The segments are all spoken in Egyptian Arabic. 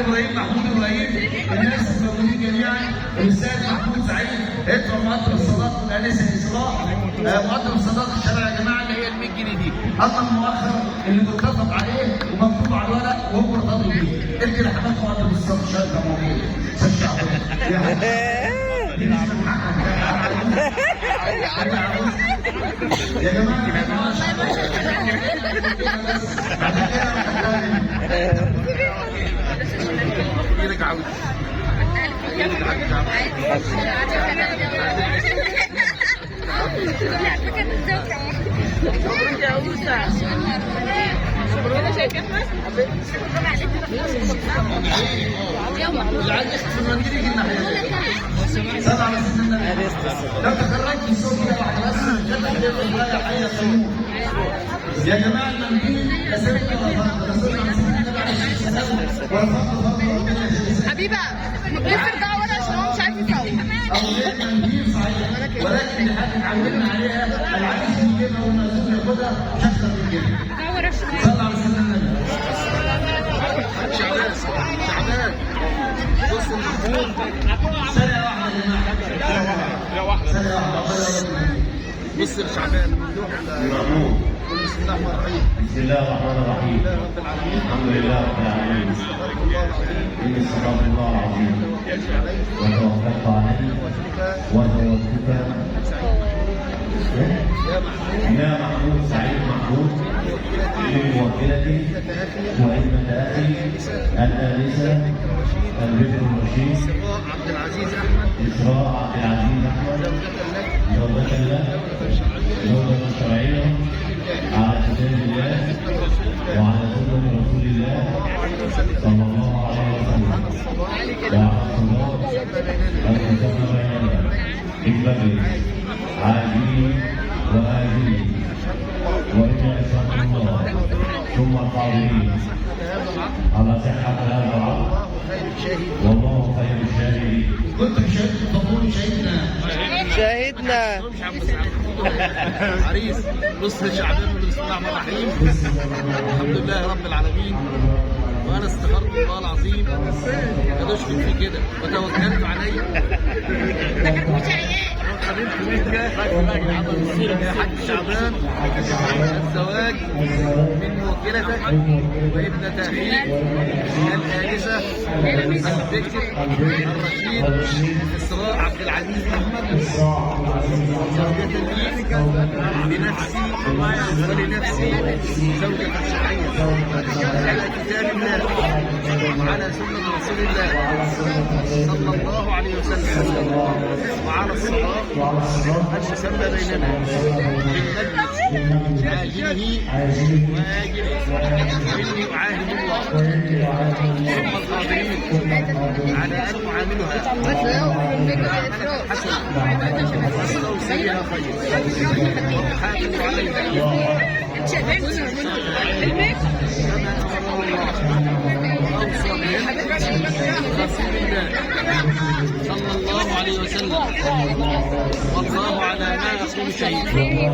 ابراهيم محمود ابراهيم، الناس الموجودين جميعا، الاستاذ محمود سعيد ادفع مقدم الصداق الانسة اسراء. مقدم الصداق الشرعي يا جماعة اللي هي ال 100 جنيه دي، اما المؤخر اللي متفق عليه ومكتوب على الورق وهم ارتضوا بيه. ادي لحضرتك مقدم الصداق الشرعي ده موجود. استاذ شعبان يا حاج، دي مش من حقك يا جماعة. بعد كده اللي عايز يخطف المنديل يجي الناحية دي. صلى على سيدنا النبي. لو تخرجت الصوت كده واحدة بس جت يا حي يا قيوم. يا جماعة المنديل لا سرقه ولا فضل، رسول على سيدنا النبي عليه الصلاة والسلام ولا فضل فضل ربنا يجزيه. حبيبه لسه ارجعوا ورا عشان هو مش عارف يصور. او غير منديل صحيح، ولكن لحاجة اتعودنا عليها، العريس يجيبها والمأذون ياخدها، مش اكتر من كده. صلى على سيدنا النبي. شعبان شعبان، بص المحمود. ثانية واحدة يا جماعة، ثانية واحدة، ربنا يبارك. بص يا شعبان ممدوح. محمود. قول بسم الله الرحمن الرحيم. بسم الله الرحمن الرحيم. لله رب العالمين. الحمد لله رب العالمين. استغفر الله العظيم. إني استغفر الله العظيم. وتوكلت عليه. وتوكلت عليه. وتوكلت. وتوكلت. سعيد محمود، يا محمود. يا محمود سعيد محمود. موكلتي. من موكلتي. وابنة اخي. وابنة أخي الآنسة البكر الرشيد. اسراء عبد العزيز احمد. إسراء عبد العزيز أحمد. زوجة لك. زوجة لك. زوجة شرعية. زوجة شرعية على كتاب الله وعلى سنة رسول الله صلى الله عليه وسلم على الصلاة. وعلى الصلاة. المسمى بيننا. المسمى بيننا في المجلس عاجله وآجله، وإني أشهد الله ثم الحاضرين على صحة هذا العقد. الله خير الشاهد. والله خير الشاهدين. كنتم شهدتم فقولوا شهدنا. شاهدنا. عريس، بص يا شعبان، بسم الله الرحمن الرحيم، الحمد لله رب العالمين، وانا استخرت الله العظيم لا تشرك في كده وتوكلت عليه، وقبلت منك يا حاج شعبان الزواج من موكلتك وابنة اخيك الآنسة البكر الرشيد إسراء عبد العزيز أحمد زوجة لي لنفسي ولنفسي زوجة شرعية على كتاب الله وعلى سنة رسول الله صلى الله عليه وسلم وعلى الصلاة المسمى بيننا بالمجلس عاجله وآجله، وإني أعاهد الله ثم الحاضرين على أن أعاملها معاملة حسنة وأستوصي بها خير وأحافظ عليها كما أمره الله وأوصى به رسول الله صلى الله عليه وسلم، والله على ما أقول شهيد. شعبان،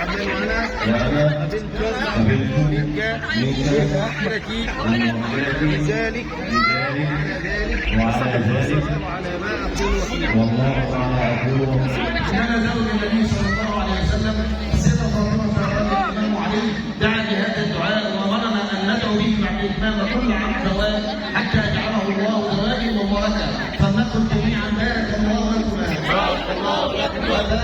وأنا وأنا قبلت قبلت منك منك موكلتي من موكلتي لذلك لذلك وعلى ذلك وعلى ذلك وعلى ما أقول وكيل. والله على أقول وكيل. كان زوج النبي صلى الله عليه وسلم السيدة فاطمة الإمام علي دعا بهذا الدعاء وأمرنا أن ندعو به بعد إتمام كل عام زواج حتى يجعله الله زواجا مباركا، فلنقل جميعا بارك الله لكما. بارك الله لكم.